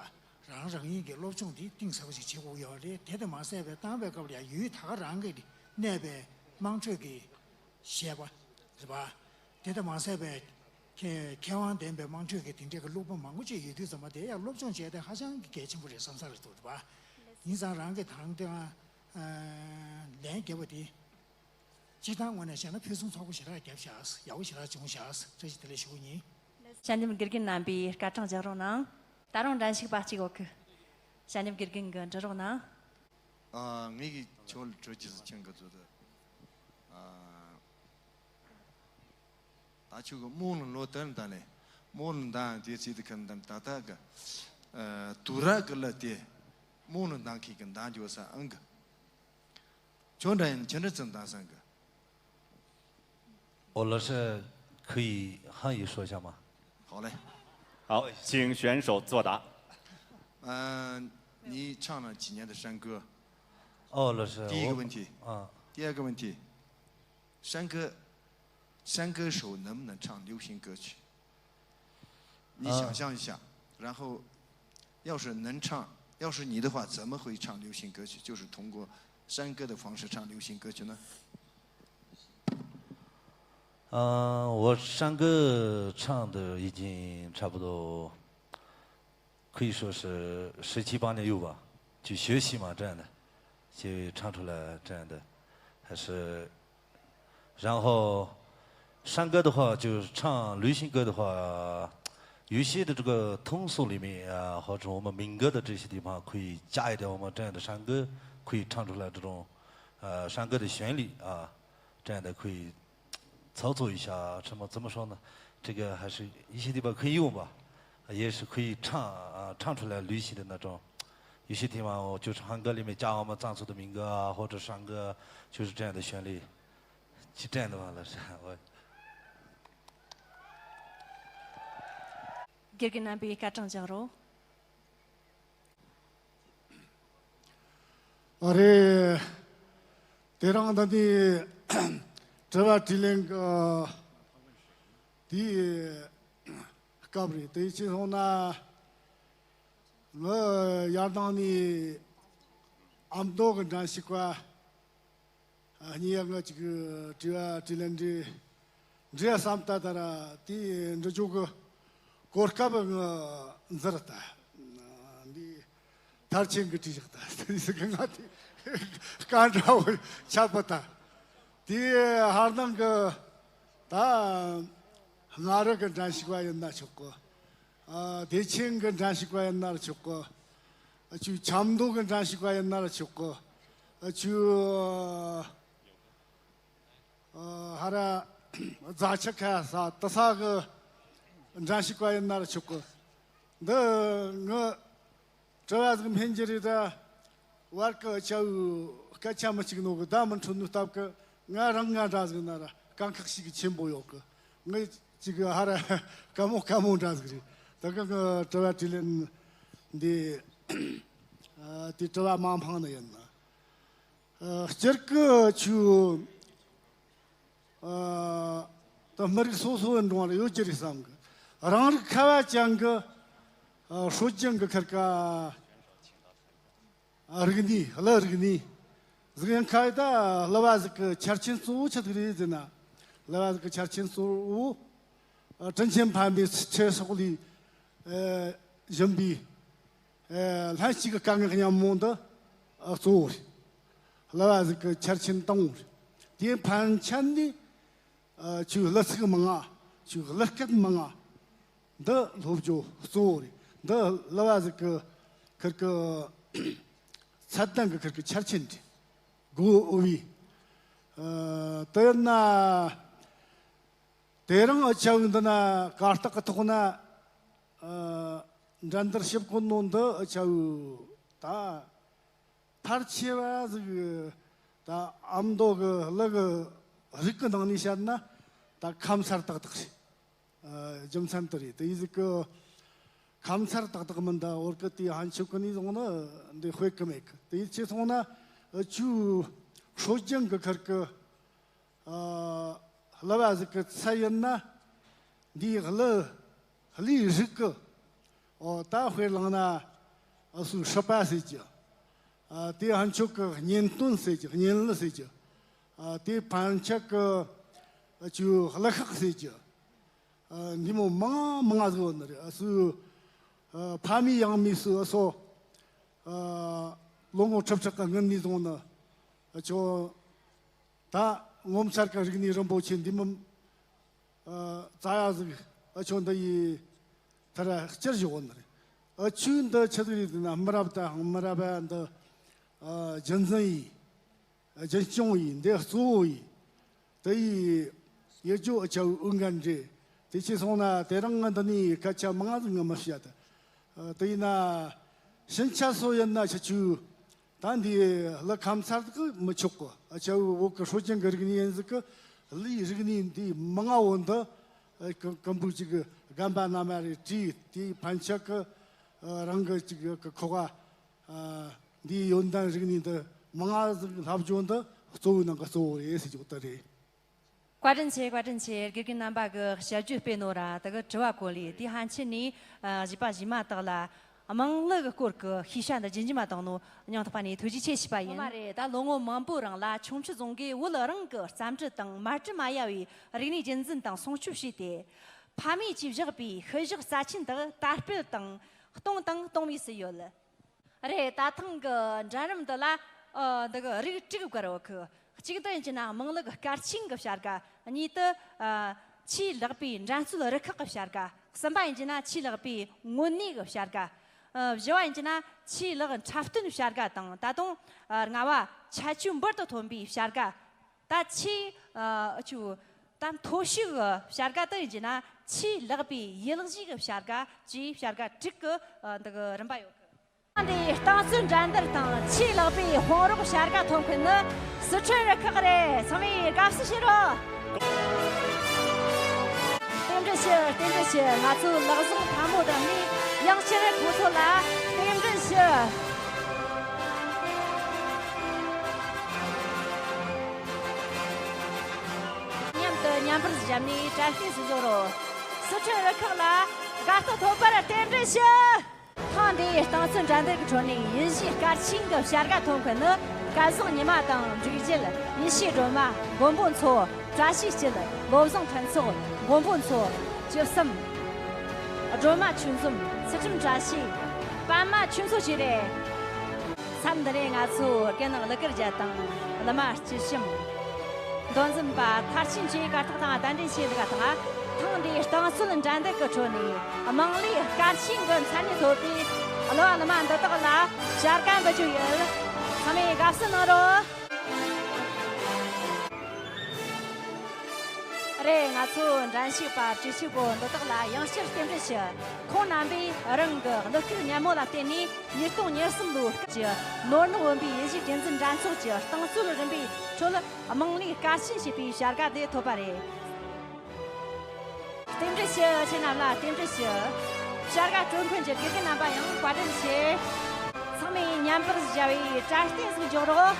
རང་རང་ཉིད་ཀྱི་སློབ་སྦྱོང་དེ་གཏིང་ཟབ་པོ་ཞིག་བྱེད་དགོས་ཡོད་རེད། དེ་དང་མ་ཟད་པའི་བཏང་བའི་སྐབས་ལ་ཡ། ཡུལ་ད་ག་རང་གི་གནས་པའི་དམངས་ཁྲོད་ཀྱི་གཞས་པ་རེད་པ། དེ་དང་མ་ཟད་པའི་མཁས་མཁས་དབང་ལྡན་པའི་དམངས་ཁྲོད་ཀྱི་དེ་འདྲའི་གི་སློབ་མ་མང་པོ་ཅིག་ཡོད་དུས་ཙམ་པ། དེ་ཡང་སློབ་སྦྱོང་བྱས་ཏེ་ཧ་ཅང་གི་གལ་ཆེན་པོ་རེད་བསམ་ས་རེད་འདུག་རེད་པ། ཡིན་ཙང་རང་གི་དང་དེ་ལན་རྒྱབ་པ་དེ། སྤྱིར་བཏང་ངོས་ནས་བཤད་ན་ཕུན་སུམ་ཚོགས་པོ་ཞེ་དྲག་བརྒྱབ་ཤག་ཡག་པོ་ཞེ་དྲག་བྱུང་ཤག་བཀྲ་ཤིས་བདེ་ལེགས་ཞུ་གི་ཡིན། དཔྱད་འདེམས་དགེ་རྒན་རྣམ་པས་སྐར་གྲངས་རྒྱག་རོགས་གནང་། ད་རུང་འགྲན་ཞུགས་པ་གཅིག་ཡོད་གི། དཔྱད་འདེམས་དགེ་རྒན་གྱིས་འདྲི་རོགས་གནང་། ཨ། ངེད་ཀྱིས་ཁྱོད་ལ་དྲི་རྒྱུ་ཟིག་ཁྱེད་ཀྱིས་བཟོ་ད། ཨ། ད་ཁྱོད་ཀྱིས་དམངས་གླུ་ལོ་དར་འདང་ནས། དམངས་གླུ་འདང་དེ་ཚིག་དེ་ཁ་འདམ་ད་ལྟ་གི། ཨ། དུ་ར་གི་ལ་དེ། དམངས་གླུ་འདང་མཁན་གྱི་འདང་རྒྱུ་ས་ཨང་གི། ཁྱོད་འདྲ་ཡིན་ཁྱེད་འདྲ་ཙམ་འདང་སང་གི། 哦，老师，可以汉语说一下吗？好嘞。好，请选手作答。嗯，你唱了几年的山歌？哦，老师，第一个问题。我，啊。第二个问题，山歌，山歌手能不能唱流行歌曲？你想象一下，啊。然后，要是能唱，要是你的话，怎么会唱流行歌曲？就是通过山歌的方式唱流行歌曲呢？ 嗯，我山歌唱的已经差不多，可以说是十七八年有吧，就学习嘛，这样的，就唱出来这样的，还是，然后山歌的话，就是唱流行歌的话，有些的这个通俗里面啊，或者我们民歌的这些地方，可以加一点我们这样的山歌，可以唱出来这种，呃，山歌的旋律啊，这样的可以 操作一下，什么，怎么说呢？这个还是一些地方可以用吧，也是可以唱啊，唱出来流行的那种。有些地方我就是汉歌里面加我们藏族的民歌啊，或者山歌，就是这样的旋律，是这样的吗，老师？我 དགེ་རྒན་རྣམ་པས་སྐར་གྲངས་རྒྱག་རོགས། ཨ་རེ། དེ་རིང་ད་ནི་དྲི་བ་དྲིས་ལན་གྱི་དེའི་སྐབས་རེད། དེ་ཅི་སོང་ན། ང་ཡར་ལངས་ནས་ཨ་མདོ་གི་འགྲན་ཞུགས་པ། ཨ། གཉིས་ཡ་ང་ཅིག་དྲི་བ་དྲིས་ལན་འདྲི་འདྲི་བསམ་ད། ད་ར་དེ་འདྲི་རྒྱུ་གི་གོ་སྐབས་ང་འཛིར་ད། འདི་མཐར་ཕྱིན་གི་དྲི་བཞག་ད། དེ་ཟིག་གི་ང་དེ་སྐད་འདྲ་བོ་ཆགས་པ་ད། དེ་ཧར་ནང་གི་ད་མངའ་རིས་གི་འགྲན་ཞུགས་པ་ཡིན་ན་ཆོག་གི། ཨ། བདེ་ཆེན་གི་འགྲན་ཞུགས་པ་ཡིན་ན་ཆོག་གི། ཨ། ཆུ་ཆབ་མདོ་གི་འགྲན་ཞུགས་པ་ཡིན་ན་ཆོག་གི། ཨ། ཆུ། ཨ། ཧ་ར་རྫ་ཆུ་ཁ་ས་དེ་ས་གི་འགྲན་ཞུགས་པ་ཡིན་ན་ཆོག་གི། འདི་ངི་དྲི་བ་ཟིག་འཕེན་རྒྱུ་རེད་ད། བར་གི་ཆ་བོའི་སྐད་ཆ་མི་གཅིག་ནོ་གི་བརྡ་མི་འཕྲོད་ནོ་སྟབས་གི། ང་རང་ང་འདྲ་ཟིག་ན་ར་དཀའ་ཁག་ཞིག་གི་ཆེན་པོ་ཡོད་གི། ངི་ཅིག་གི་ཧ་ར་དཀའ་མོ་དཀའ་མོ་འདྲ་ཟིག་རེད། ད་གི་ངི་དྲི་བ་དྲིས་ལན་འདི། ཨ། དེ་དྲི་བ་མ་འཕངས་ནི་ཡིན་ན། ཨ། སྤྱིར་གི་ཆུ། ཨ། ད་མི་རིགས་སོ་སོའི་འགྲོ་བ་ཡོད་ཀྱི་རེད་བསམ་གི། རང་རིགས་ཁ་བ་ཅན་གི། ཨ། སྲོལ་རྒྱུན་གི་ཁར་ཀ། ཨ། རིག་གནས། གླུ་རིག་གནས་ཟིག་ཡང་ཁ་ཡི་ད། གླུ་བ་ཟིག་གི་ཆ་རྐྱེན་གཙོ་བོ་ཆི་ཟིག་རེད་ཟེར་ན། གླུ་བ་ཟིག་གི་ཆ་རྐྱེན་གཙོ་བོ། ཨ། དྲིན་ཆེན་ཕ་མའི་ཚེ་སྲོག་ལས། ཨ། བྱིན་པའི། ཨ། ལྷན་སྐྱེས་ཀྱི་དཀའ་ངལ་སྙམ་མོ་འདི། ཨ། གཙོ་བོ་རེད། གླུ་བ་ཟིག་གི་ཆ་རྐྱེན་དང་པོ་རེད། དེའི་ཕན་ཆད་ནས། ཨ། ཆུ་གླུ་ཚིག་མང་ང་། ཆུ་གླུ་སྐད་མང་ང་། འདི་སློབ་སྦྱོང་གཙོ་བོ་རེད། འདི་གླུ་བ་ཟིག་གི་ཁིར་གི་ཚད་ལྡན་གི་ཁིར་གི་ཆ་རྐྱེན་རེད། དགོས་འོས་པའི། ཨ། དེ་ཡིན་ན། དེ་རིང་ཨ་ཆའུ་འདི་ན་གར་སྟེགས་ཀྱི་ཐོག་ན། ཨ། འགྲན་བསྡུར་ཞིབ་གོ་ནོ་འདི་ཨ་ཆའུ་ད་ཕལ་ཆེ་བ་ཟིག་ད་ཨ་མདོ་གི་གླུ་གི་རིགས་ཀྱི་ནང་ནས་བཤད་ན་ད་ཁམས་ཚར་ཏག་ཏག་རེད། ཨ། རྒྱུ་མཚན་དེ་རེད། དེ་ཡིན་ཟིག་གི་ཁམས་ཚར་ཏག་ཏག་མིན་ད་བོད་གི་དེ་ཕན་ཆད་གི་ནས་བཟུང་ན་འདི་དཔེ་གི་མེད་གི། དེ་ཡིན་ཆེ་སོང་ན་ཨ་ཆའུ་སྲོལ་རྒྱུན་གི་ཁུར་གི། ཨ། གླུ་བ་ཟིག་གི་ཚད་ཡིན་ན། འདིའི་གླུ་གླུའི་རིགས་གི། ཨོ། ད་དཔེར་བླངས་ན། ཨ་སུ་སྲིད་པ་ཟེར་གི། ཨ། དེ་ཕན་ཆད་གི་གཉེན་སྟོན་ཟེར་གི། གཉེན་གླུ་ཟེར་གི། ཨ། དེ་ཕན་ཆད་གི་ཨ་ཆའུ་གླུ་ཤགས་ཟེར་གི། ཨ། འདི་མོ་མང་མང་ཟིག་ཡོད་ནི་རེད། ཨ་སུ། ཨ། ཕ་མེས་ཡང་མེས་སུ་ཨ་སོ། ཨ། ལོ་ངོ་ཁྲི་ཕྲག་གི་སྔོན་ནས་བཟུང་ནི་ཨ་ཆོ། ད་ངོ་མཚར་གི་རིག་གནས་རིན་པོ་ཆེ་འདི་མི། ཨ། རྩ་ཡ་ཟིག་ཨ་ཆོ་འདི་ཡི་ཐར་སྐྱུར་བཞག་ནི་རེད། ཨ་ཆོས་འདི་ཆི་ཟིག་རེད་ཟེར་ན། མི་རབས་དང་མི་རབས་འདི། ཨ། རྒྱུན་འཛིན་ཡིན། རྒྱུན་སྐྱོང་ཡིན། འདི་གཙོ་བོ་ཡིན། དེ་ཡི་ཡེ་ཇོ་ཨ་ཆའུ་ཨུ་ངན་རེད། དེ་ཆེ་སོང་ན་དེ་རིང་ང་འདི་ནས་སྐད་ཆ་མང་ཟིག་ང་མི་བཤད། ཨ། དེ་ཡིན་ན་ཕྱིན་ཆད་སོ་ཡིན་ན་ཁྱེད་ཆོས། ད་འདི་གླུ་ཁམས་ཚར་གི་མི་ཆོག་གི། ཨ་ཆའུ་བོད་གི་སྲོལ་རྒྱུན་གི་རིག་གནས་ཡིན་ཟིག་གི། གླུའི་རིག་གནས་འདི་མང་ང་བོ་འདི། ཨ། ཀི་ཀིམ་པོ་ཅིག་གི་རྒན་པ་རྣམ་པ་རེ་བྲིས། དེའི་ཕན་ཆད་གི། ཨ། རང་གི་ཅིག་གི་ཁོག་ག། ཨ། འདིའི་ཡོན་ཏན་རིག་གནས་འདི་མང་ང་ཟིག་ལྷབ་རྒྱུ་འདི་གཙོ་བོའི་ནང་གི་གཙོ་བོ་རེད་ཟེར་རྒྱུ་དེ་རེད། བཀའ་དྲིན་ཆེ། བཀའ་དྲིན་ཆེ། དགེ་རྒན་རྣམ་པ་གི་ཞབས་ཀྱིས་སྤེལ་ནོ་ར་དེ་གི་དྲི་བ་གོ་ལས། དེ་ཕན་ཆད་ནས། ཨ། གཞས་པ་གཞས་མ་དག་ལ་དམངས་གླུ་གི་སྐོར་གི་ཤེས་བྱ་འདི་རྒྱུན་རྒྱུན་མ་བཏང་ནོ་སྙིང་ཐག་པ་ནས་ཐུགས་རྗེ་ཆེ་ཞུས་པ་ཡིན། ངོ་མ་རེད། ད་ལོ་ངོ་མང་པོའི་རིང་ལ་ཁྱུང་མཆུ་རྫོང་གིས་བོད་རང་གི་རྩམ་དྲི་དང་མར་དྲི་མ་ཡལ་བའི་རིག་གནས་རྒྱུན་འཛིན་དང་སྲུང་སྐྱོབ་བྱས་ཏེ། ཕ་མེས་ཀྱིས་བཞག་པའི་ཤུལ་བཞག་རྩ་ཆེན་དག་དར་སྤེལ་དང་གཏོང་དང་གཏོང་བའི་སྲིད་ཡོད། རེད། ད་ཐེངས་ཀྱི་འགྲན་རིམ་འདི་ལ། ཨ། འདི་གི་རིགས་དྲུག་བཀར་ཡོད་གི། གཅིག་ཏུ་ཡིན་གྱི་ན་དམངས་གླུ་གི་སྐར་ཆེན་གྱི་བྱ་དགའ། གཉིས་དུ། ཨ། ཆེས་ལེགས་པའི་འགྲན་རྩོད་རུ་ཁག་གི་བྱ་དགའ། གསུམ་པ་ཡིན་གྱི་ན་ཆེས་ལེགས་པའི་དངོས་གནས་ཀྱི་བྱ་དགའ། ཨ། བཞི་བ་ཡིན་གྱི་ན་ཆེས་ལེགས་འཁྲབ་སྟོན་བྱ་དགའ་དང་། ད་དུང་། ཨ། ལྔ་བ་ཁྱད་ཆོས་འབུར་དུ་ཐོན་པའི་བྱ་དགའ། ད་ཆེས། ཨ། ཆུ། ད་མཐོ་ཤོས་ཀྱི་བྱ་དགའ་དུ་ཡིན་གྱི་ན་ཆེས་ལེགས་པའི་ཡུལ་གཞིས་ཀྱི་བྱ་དགའ་བཅས་བྱ་དགའ་དྲུག་གི། ཨ། འདི་གི་རིམ་པ་ཡོད་གི། འདིའི་རྟིང་རྩོད་འགྲན་བསྡུར་དང་ཆེས་ལེགས་པའི་དཔུང་རོགས་བྱ་དགའ་ཐོབ་མཁན་ནི་སི་ཁྲོན་རུ་ཁག་རེད། ཚང་མས་དགའ་བསུ་ཞུ་རོགས། རྟེན་འབྲེལ་ཞུ། རྟེན་འབྲེལ་ཞུ། ང་ཚོའི་ལག་བཟང་ཕ་མོ་དང་ནི་ཡང་བསྐྱར་ཁོང་ཚོ་ལ་རྟེན་འབྲེལ་ཞུ། མཉམ་དུ་མཉམ་པར་བཞག་ནས་དྲན་རྟེན་སུ་བཟོ་རོགས། སི་ཁྲོན་རུ་ཁག་ལ་དགའ་རྟགས་ཐོབ་པར་རྟེན་འབྲེལ་ཞུ། ཐེངས་འདིའི་རྟིང་རྩོད་འགྲན་བསྡུར་གྱི་ཁྲོད་ནས་ཡིད་བཞིན་སྐར་ཆེན་གྱི་བྱ་དགའ་ཐོབ་མཁན་ནི། སྐལ་བཟང་ཉི་མ་དང་འབྲུག་རྒྱལ། ཡེ་ཤེས་སྒྲོལ་མ། མགོན་པོ་མཚོ། བཀྲ་ཤིས་སྐྱིད། བློ་བཟང་ཕུན་ཚོགས། མགོན་པོ་མཚོ། བཅུ་གསུམ། སྒྲོལ་མ་ཆོས་འཛོམས། ཚུལ་ཁྲིམས་བཀྲ་ཤིས། པདྨ་ཆོས་མཚོ་བཅས་རེད། མཚམས་འདི་ནས་ང་ཚོས་རྒན་གླུ་གར་རྒྱལ་དང་གླུ་མ་སྐྱིད་བཤམས། མདོ་འཛིན་པ་མཐར་ཕྱིན་གྱིས་གར་སྟེགས་སྟེང་གདན་འདྲེན་བྱས་འདུག་པ་དང་། ཐེངས་འདིའི་རྟིང་རྩོད་འགྲན་བསྡུར་གྱི་ཁྲོད་ནས་དམངས་གླུའི་སྐར་ཆེན་གྱི་མཚན་གནས་ཐོབ་པའི་གླུ་བ་གླུ་མ་འདི་དག་ལ་བྱ་དགའ་འབུལ་རྒྱུ་ཡིན། ཚང་མས་དགའ་བསུ་གནང་རོགས། རེད། ང་ཚོའི་འགྲན་ཞུགས་པ་བཅུ་གཅིག་པོ་འདི་དག་ལ་ཡང་བསྐྱར་རྟེན་འབྲེལ་ཞུ། ཁོང་རྣམ་པས་རང་གི་གླུ་སྐད་སྙན་མོ་ལ་བརྟེན་ནས་ཉིས་སྟོང་ཉེར་གསུམ་ལོའི་སྐབས་ཀྱི་ནོར་ནག་བུམ་པའི་ཡིད་བཞིན་རྒྱུན་འཛིན་འགྲན་ཚོགས་ཀྱི་རྟིང་རྩོད་རིམ་པའི་ཁྲོད་དམངས་གླུའི་སྐར་ཆེན་ཞེས་པའི་བྱ་དགའ་དེ་ཐོབ་པ་རེད། རྟེན་འབྲེལ་ཞུ། ཁྱེད་རྣམས་ལ་རྟེན་འབྲེལ་ཞུ། བྱ་དགའ་སྤྲོད་མཁན་གྱི་དགེ་རྒན་རྣམ་པ་ཡང་བཀའ་དྲིན་ཆེ། ཚང་མས་མཉམ་པར་བཞག་པའི་དྲན་རྟེན་ཟིག་འཇོག་རོགས།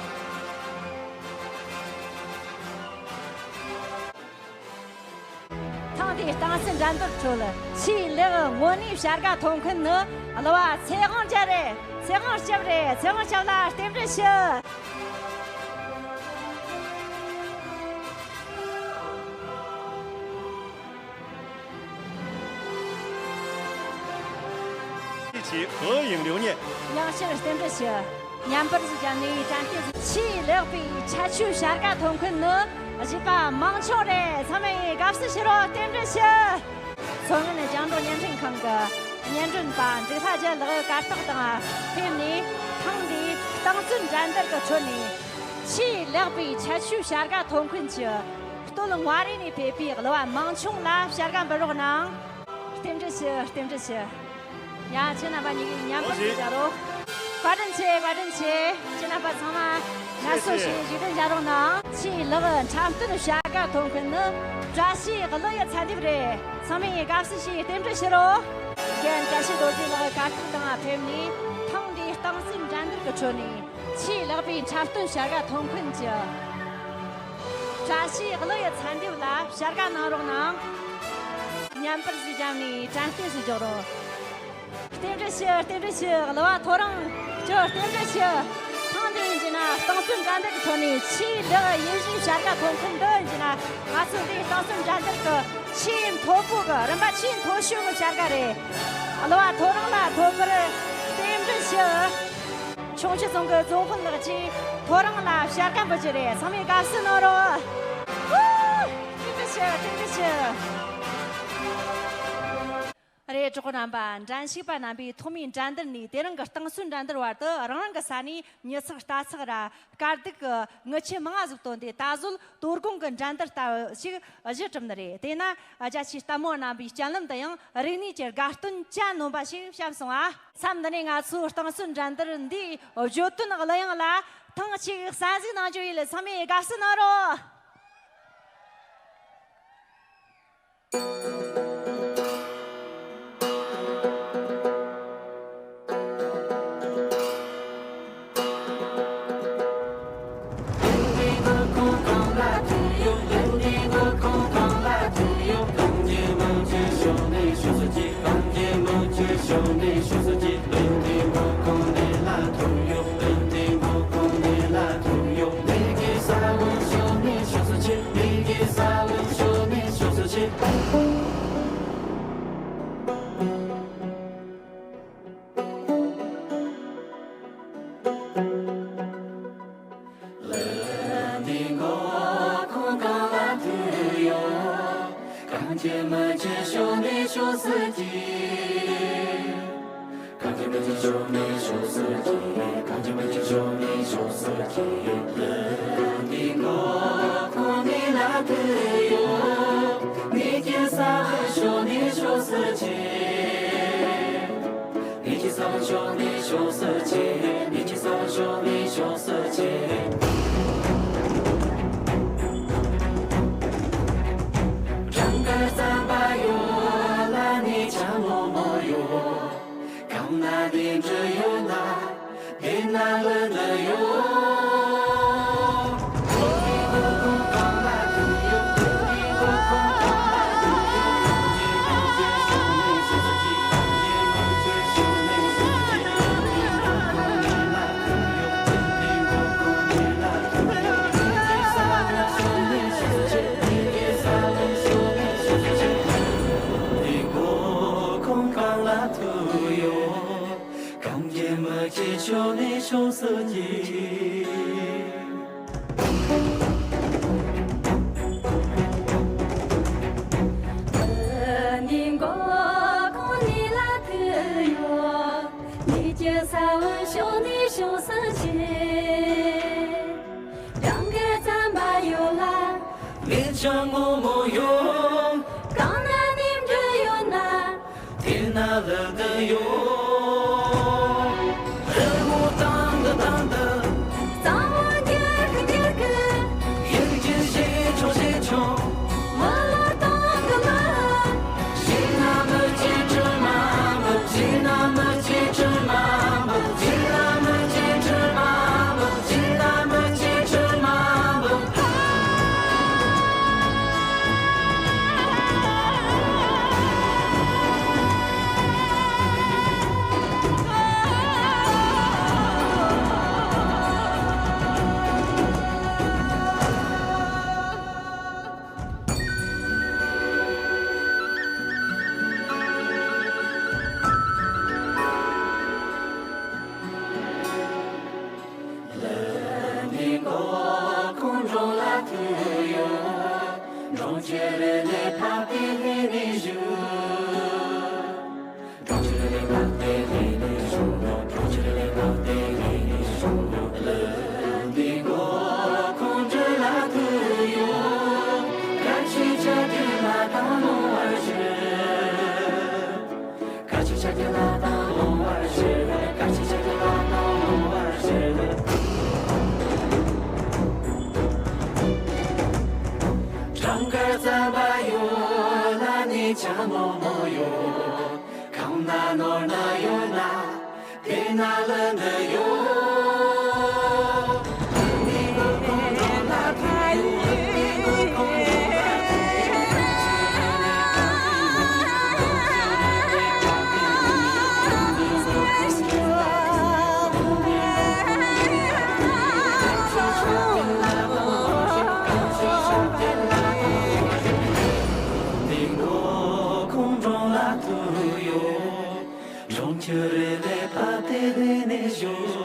ཐེངས་འདིའི་རྟིང་རྩོད་འགྲན་བསྡུར་ཁྲོད་ཆེས་ལེགས་དངོས་གནས་བྱ་དགའ་ཐོབ་མཁན་ནི་གླུ་བ་ཚེ་དབང་རྒྱལ་རེད། ཚེ་དབང་སྐྱབས་རེད། ཚེ་དབང་སྐྱབས་ལ་རྟེན་འབྲེལ་ཞུ། ཡང་བསྐྱར་རྟེན་འབྲེལ་ཞུ། མཉམ་པར་བཞག་ནས་དྲན་རྟེན་ཆེས་ལེགས་པའི་ཁྱད་ཆོས་བྱ་དགའ་ཐོབ་མཁན་ནི་གཞས་པ་མང་ཆུང་རེད། ཚང་མས་དགའ་བསུ་ཞུ་རོགས། རྟེན་འབྲེལ་ཞུ། མཚོ་སྔོན་རྒྱང་སྒྲོག་བརྙན་འཕྲིན་ཁང་གི་བརྙན་སྒྲོན་པ་འབྲུག་ལྷ་རྒྱལ་ལགས་གར་སྟེགས་སྟེང་ཕེབས་ནས་ཐེངས་འདིའི་རྟིང་རྩོད་འགྲན་བསྡུར་གྱི་ཁྲོད་ནས་ ཆེས་ལེགས་པའི་ཆར་ཆུའི་བྱ་དགའ་ཐོབ་མཁན་གྱི་སྟོད་མངའ་རིས་ནས་ཕེབས་པའི་གླུ་བ་མང་ཆུང་ལ་བྱ་དགའ་འབུལ་རོགས་གནང་། རྟེན་འབྲེལ་ཞུ། རྟེན་འབྲེལ་ཞུ། ཡ། ཁྱེད་རྣམ་པ་གཉིས་ཀྱིས་མཉམ་པར་ཞུ་རོགས། བཀའ་དྲིན་ཆེ། བཀའ་དྲིན་ཆེ། ཁྱེད་རྣམ་པ་ཚང་མ་ངལ་གསོ་བྱས་བཞུགས་གདན་འཇགས་རོགས་གནང་། ཆེས་ལེགས་འཁྲབ་སྟོན་བྱ་དགའ་ཐོབ་མཁན་ནི་བཀྲ་ཤིས་གླུ་ཡི་མཚན་ལྡེབས་རེད། ཚང་མས་དགའ་བསུ་ཞུས་རྟེན་འབྲེལ་ཞུ་རོགས། རྒན་བཀྲ་ཤིས་རྡོ་རྗེ་ལགས་གར་སྟེགས་སྟེང་ཕེབས་ནས་ཐེངས་འདིའི་རྟིང་རྩོད་འགྲན་བསྡུར་གྱི་ཁྲོད་ནས་ཆེས་ལེགས་པའི་འཁྲབ་སྟོན་བྱ་དགའ་ཐོབ་མཁན་གྱི་བཀྲ་ཤིས་གླུ་ཡི་མཚན་ལྡེབས་ལ་བྱ་དགའ་གནང་རོགས་གནང་། མཉམ་པར་གཟིགས་བརྒྱབ་ནས་དྲན་རྟེན་ཞུ་རྒྱུ་རེད། རྟེན་འབྲེལ་ཞུ། རྟེན་འབྲེལ་ཞུ། གླུ་བ་ཐོ་རངས་ཁྱོད་རྟེན་འབྲེལ་ཞུ། ཐེངས་འདི་ཡིན་གྱི་ན་རྟིང་རྩོད་འགྲན་བསྡུར་གྱི་ཁྲོད་ནས་ཆེས་ལེགས་ཡིད་བཞིན་བྱ་དགའ་ཐོབ་མཁན་འདི་ཡིན་གྱི་ན། ང་ཚོ་འདིའི་རྟིང་རྩོད་འགྲན་བསྡུར་གྱི་ཆེས་མཐོ་པོ་གི་རིམ་པ་ཆེས་མཐོ་ཤོས་ཀྱི་བྱ་དགའ་རེད། གླུ་བ་ཐོ་རངས་ལ་ཐོབ་པར་རྟེན་འབྲེལ་ཞུ། ཁྱུང་མཆུ་རྫོང་གི་རྫོང་དཔོན་ལགས་ཀྱིས་ཐོ་རངས་ལ་བྱ་དགའ་འབུལ་རྒྱུ་རེད། ཚང་མས་དགའ་བསུ་གནང་རོགས། ཧུ། རྟེན་འབྲེལ་ཞུ། རྟེན་འབྲེལ་ཞུ། རེད། གྲོགས་པོ་རྣམ་པ། འགྲན་ཞུགས་པ་རྣམ་པས་ཐོག་མའི་འགྲན་བསྡུར་ནས་དེ་རིང་གི་རྟིང་རྩོད་འགྲན་བསྡུར་བར་དུ་རང་རང་གི་ས་ནས་མྱི་ཚེགས་རྟ་ཚེགས་ར་དཀའ་སྡུག་གི་ངུ་ཆུ་མང་ང་ཟིག་བཏོན་ཏེ། ད་གཟོད་དོ་དགོང་གི་འགྲན་བསྡུར་ལྟ་བུ་ཞིག་གཞི་གྲུབ་ནི་རེད། དེས་ན་རྒྱ་ཆེའི་ལྟད་མོ་རྣམ་པའི་སྤྱན་ལམ་དུ་ཡང་རིག་གནས་ཀྱི་དགའ་སྟོན་གྱ་ནོམ་པ་ཞིག་བཤམས་སོང་ཨ། མཚམས་འདི་ནས་ང་ཚོའི་རྟིང་རྩོད་འགྲན་བསྡུར་འདིའི་བརྗོད་དོན་གླུ་དབྱངས་ལ་ཐེངས་གཅིག་གསན་གཟིགས་གནང་རྒྱུ་ཡིན། ཚང་མས་དགའ་བསུ་གནང་རོགས། གང་བྱེད་མི་བྱེད་ཤོག་ནས་ཤོག་ཟེར་གྱིས། གང་བྱེད་མི་བྱེད་ཤོག་ནས་ཤོག་ཟེར་གྱིས། གང་བྱེད་མི་བྱེད་ཤོག་ནས་ཤོག་ཟེར་གྱིས། ལ་འདི་མགོ་ཁོང་ནས་ལ་དུ་ཡོད། ནས་ཀྱི་ས་ལ་ཤོག་ནས་ཤོག་ཟེར་གྱིས། ནས་ཀྱི་ས་ལ་ཤོག་ནས་ཤོག་ཟེར་གྱིས། ནས་ཀྱི་ས་ལ་ཤོག་ནས་ཤོག་ཟེར་གྱིས། གྲངས་ཀ་རྩམ་པ་ཡོད་ལ་ནི་ཆ་ངོ་མོ་ཡོད། གང་ན་དེ་འདྲ་ཡོད་ན་དེ་ན་ལ་འདི་ཡོད། གང་གིས་མི་བྱེད་ཆོག་ནས་ཆོག་ཟེར་གྱིས། ནི་མགོ་ཁོང་ནི་ལ་ཐུ་ཡོད། ནི་ཀྱི་ས་བོན་ཤོག་ནི་ཤོག་ཟེར་གྱིས། གྲངས་ཀ་རྩམ་པ་ཡོད་ལ། ལས་ཆ་ངོ་མོ་ཡོད། གང་ན་ནིམ་འདྲ་ཡོད་ན། དེ་ན་ལ་འདི་ཡོད། རི་མོ་དང་འདི་དང་འདི། གཙང་བོ་འགྱུར་གི་འགྱུར་གི། ཡིན་གྱི་ཞེས་ཆོག་ཞེས་ཆོག་མི་ལོ་དང་གི་ལ། ཞིག་ན་མི་གཅིག་དྲི་མ་མི། ཞིག་ན་མི་གཅིག་དྲི་མ་མི། ཞིག་ན་མི་གཅིག་དྲི་མ་མི། ཞིག་ན་མི་གཅིག་དྲི་མ་མི། གྲོང་ཁྱེར་རེ་ལས་ཕ་དེ་རེ་ནས་བཞུགས།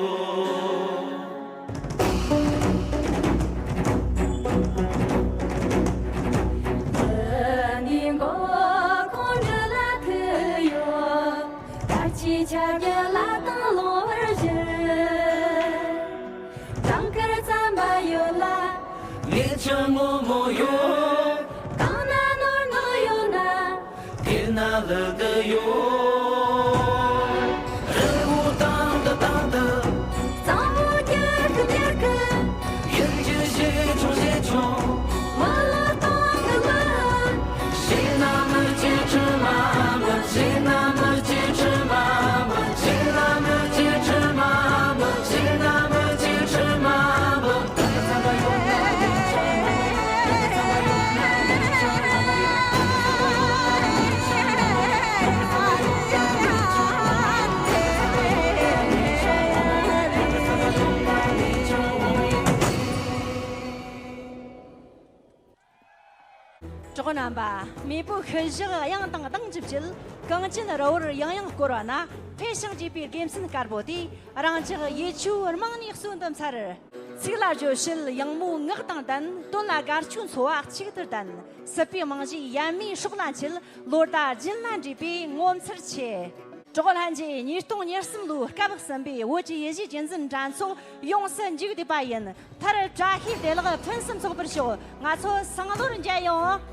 ནི་མགོ་ཁོང་འདྲི་ལ་ཐུག་ཡོད། ད་ཅི་ཆ་རྒྱུ་ལ་དང་ལོང་བར་བཞིར། གྲངས་ཀར་རྩམ་པ་ཡོད་ལ། ལས་ཆུ་སྔོན་མོ་ཡོད། གང་ན་ནོར་ནོར་ཡོད་ན། དེ་ན་ལི་དུ་ཡོད། རི་བོ་དང་དུ་དང་དུ། གཙང་པོ་རྒྱལ་ཁབ་རྒྱལ་ཁབ། ཡུལ་གྱི་བཞེས་ཆུང་བཞེས་ཆུང་། མི་ལོ་སྟོང་གི་ལོ། བཞེས་ན་མི་སྐྱེ་ཁྲི་མ་འབུད། བཞེས་ན་མི་སྐྱེ་ཁྲི་མ་འབུད། བཞེས་ན་མི་སྐྱེ་ཁྲི་མ་འབུད། བཞེས་ན་མི་སྐྱེ་ཁྲི་མ་འབུད། གྲོགས་རྣམ་པ། མེས་པོའི་ཤུལ་བཞག་དབྱངས་དང་གདངས་ཀྱི་བཅུད། གངས་ཅན་རི་བོར་ཡང་ཡང་བསྐོར་བ་ན། འཕེལ་ཞིང་རྒྱས་པའི་དགེ་མཚན་དཀར་པོ་དེ། རང་ཅག་ཡུལ་ཆུའི་རྨང་ནས་གསོན་དུ་འཚར། ཚིག་ལ་བརྗོད་བྱེད་ཡང་མོའི་ངག་དང་ལྡན། དོན་ལ་དགའ་སྐྱོའི་འཚོ་བ་གཅིག་ཏུ་ལྡན། སྲིད་པའི་རྨང་གཞི་ཡལ་མེད་སྲོག་ལ་འཁྱིལ། ལོ་ཟླ་རྒྱུན་ལ་འདྲེས་པའི་ངོ་མཚར་ཆེ། གྲོགས་ལྷན་རྒྱས། ཉིས་སྟོང་ཉེར་གསུམ་ལོའི་སྐབས་གསུམ་པའི་བོད་ཀྱི་ཡུལ་གཞིས་རྒྱུན་འཛིན་འགྲན་ཚོགས་ཡོངས་སུ་མཇུག་བསྡུས་པ་ཡིན། མཐར་བཀྲ་ཤིས་བདེ་ལེགས་ཕུན་སུམ་ཚོགས་པར་ཤོག་ང་ཚོ་སང་ལོར་མཇལ་ཡོང་།